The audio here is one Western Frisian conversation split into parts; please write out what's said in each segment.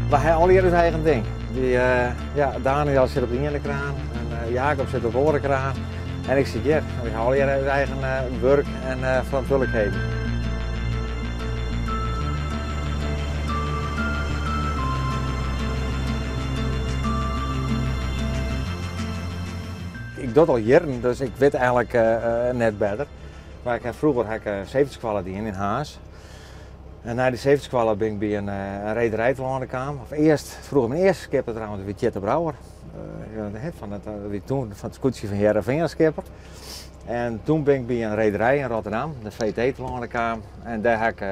We ha allegear ús eigen ding. Dy, ja, Daniel sit op de iene kraan en Jacob sit op de oare kraan en ik sit hjir. We ha allegear ús eigen wurk en ferantwurdlikheden. Ik doch it al jierren, dus ik wit eigenlik net better. Mar ik ha froeger ha ik seefeartskoalle dien yn Harns. En nei de seefeartskoalle bin ik by in rederij telâne kaam. Of earst, froeger myn earste skipper trouwens wie Tjitte Brouwer. Fan it, wie toen fan it skûtsje fan Hearrenfean skipper. En toen bin ik by in rederij yn Rotterdam, de VT, telâne kaam. En dêr ha ik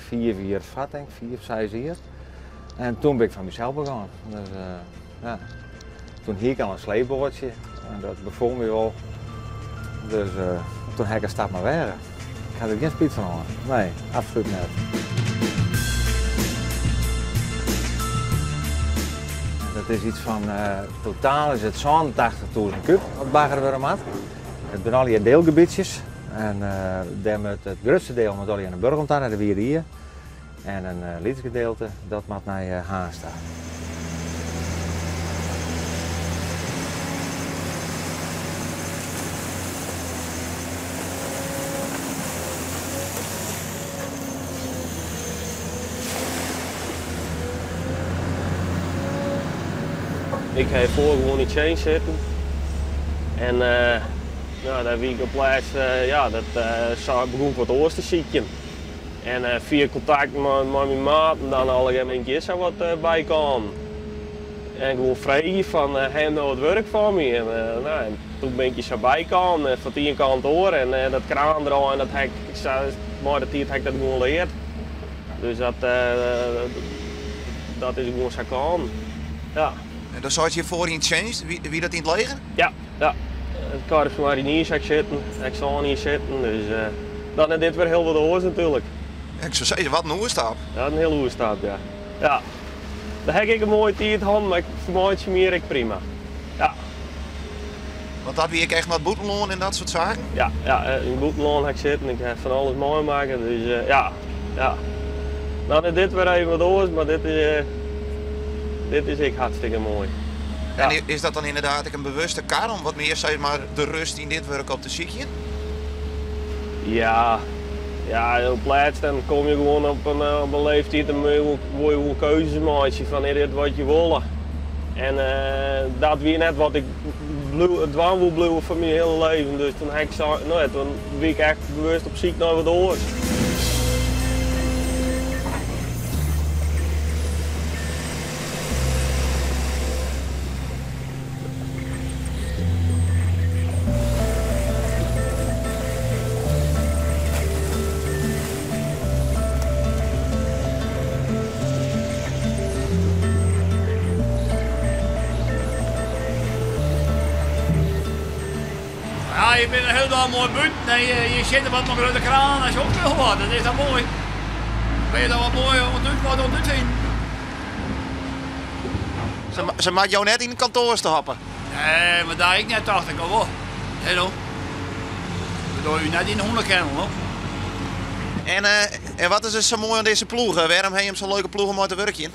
5 jier fart, tink ik, 5, 6 jier. En toen bin ik foar mysels begûn. Dus, ja. Toen hie ik al in sleepboatsje en dat befoel my wol. Dus toen ha ik in stap mar weage. Ik ha der gjin spyt fan hân. Nee, absolút net. Dat is iets fan, totaal is it 87.000 kúb wat baggere wurde moat. It binne allegear deelgebietsjes en dêr moat it grutste deel moat allegear nei Burgum ta, nei de Wide Ie. En in lyts gedeelte dat moat nei Harns ta. Ik ha foar gewoan yn tsjinst sitten en no, dêr wie ik op lêst, ja, dat begûn ik wat oars te sykjen. En fia kontakt mei myn maten dan allegear bin ik hjir sa wat by kaam. En gewoan freegje fan, ha jim no wat wurk foar my? En no, en toen bin ik hjir sa by kaam, fan it ien kant oar. En dat kraandraaien, dat ha ik sa, mei de tiid ha ik dat gewoan leard. Dus dat, dat is gewoan sa kaam, ja. En do seist hjirfoar yn tsjinst, wie dat yn it leger? Ja, ja. It korps mariniers ha ik sitten, ha ik sân jier sitten, dus dan is dit wer hiel wat oars natuerlik. Ik soe sizze, wat in oerstap. Ja, in hiele oerstap, ja. Ja. Dêr ha ik ek in moaie tiid hân, mar ik fermeitsje my hjir ek prima. Ja. Want dat wie ek echt nei it bûtenlân en dat soart saken? Ja, ja, yn it bûtenlân ha ik sitten, ik ha fan alles meimakke, dus ja, ja. Dan is dit wer even wat oars, mar dit is, dit is ek hartstikke moai. En is dat dan ynderdaad ek in bewuste kar om wat mear sis mar, de rêst yn dit wurk op te sykjen? Ja, ja, op lêst dan komme je gewoan op in leeftiid dan moatte je gewoan keuzes meitsje fan is dit wat je wolle. En dat wie net wat ik dwaan woe bliuwe foar myn hiele leven. Dus toen ha ik sein, no ja, toen wie ik echt bewust op syk nei wat oars. Ja, je binne hielendal moai bûten en je sitte wat mei grutte kraan en zo wat. Dat is dan moai. Ben je dan wat moai om het wat oan het útsien. Se moat jo net yn it kantoar stoppe. Nee, mar dêr ik net tocht ik al wol. Nee no. We dogge u net yn de hûnekennel, no. En, en wat is der sa moai oan dizze ploech? Wêrom ha jim sa'n leuke ploech om mei te wurkjen?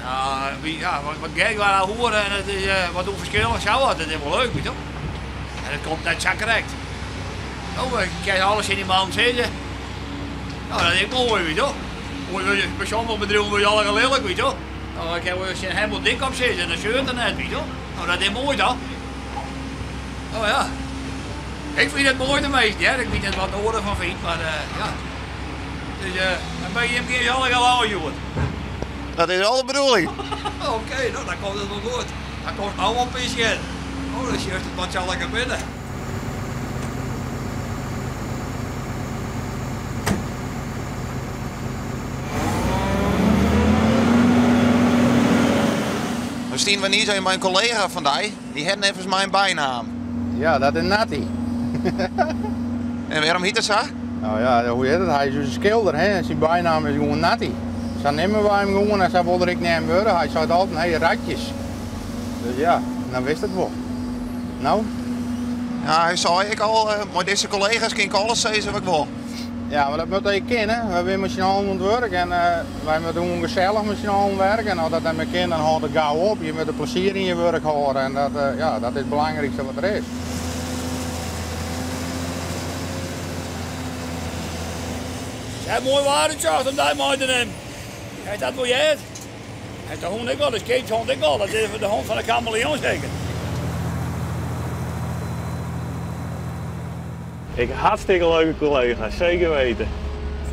Ja, ja wat gek waar aan horen en het is wat onverschillig zo wat. Dat is wol leuk, weet je. En het komt net sa krekt. No, ik kin alles yn die man sizze. Nou, dat is moai, weet je. By sommige bedriuwen wurdt allegear lilk, weet je. Nou, ik kin wol tsjin him wol dikkop sizze en dan seurt er net, weet je. Nou, dat is moai toch? Oh ja. Ik fyn it moai teminsten, hear. Ik wit net wat de oaren fan fynt, mar ja. Dus dan bin jim gjin allegear ôfstjoerd. Dat is al de bedoeling. Oké, no dan komt it wol goed. Dan komst no wol pisjen. Oh, dan sjochst it wat se allegear binne. We stiene we niis even mei in kollega fan dy. Dy hat neffens my in bynaam. Ja, dat is Natty. En wêrom hyt er sa? Nou ja, hoe hjit it? Hy is ús skilder, hè? En syn bynaam is gewoan Natty. Sa neame wy him gewoan en sa wol er ek neamd wurde. Hy seit altyd, hey, ratjes. Dus ja, dan wist it wol. No? Ja, hy sei ek al, mei dizze kollega's kin ik alles sizze wat ik wol. Ja, mar dat moat ek kinne. Wy binne mei syn allen oan it wurk en wy moatte gewoan gesellich mei syn allen werke. En as dat net mear kin, dan hâldt it gau op. Je moatte plezier yn je wurk hâlde en dat, ja, dat is it belangrykste wat der is. Se ha moai waar útsocht om dy mei te nimmen. Hast dat wol heard? Hast de hûn ek al, de skeepshond ek al. Dat is de hond fan de kameleon seker. Ik ha hartstikke leuke kollega's, zeker weten.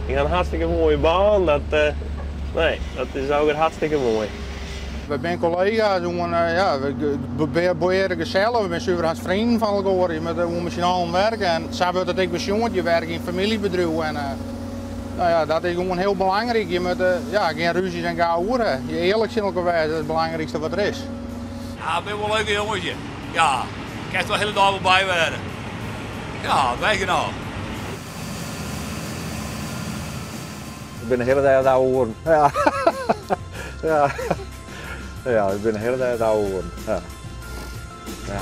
Ik ha in hartstikke moaie baan, dat, nee, dat is ook hartstikke moai. Wy binne kollega's, gewoan, ja, we beheare gesellich, we binne suver hast freonen fan elkoar. Je moatte gewoan mei syn allen werke en sa wurdt it ek besjoen. Je werke yn in famyljebedriuw en nou ja, dat is gewoan hiel belangryk. Je moatte, ja, gjin rúzjes en geouwehoer ha. Je earlik tsjin elkoar wêze, dat is it belangrykste wat der is. Ja, it binne wol leuke jonges hjir. Ja, kinst wol de hiele dei wol by wêze. Ja, bêst genôch. Ik bin de hiele dei oan it ouwehoeren. Ja. Ja. Ja, ik bin de hiele dei oan it ouwehoeren. Ja. Ja.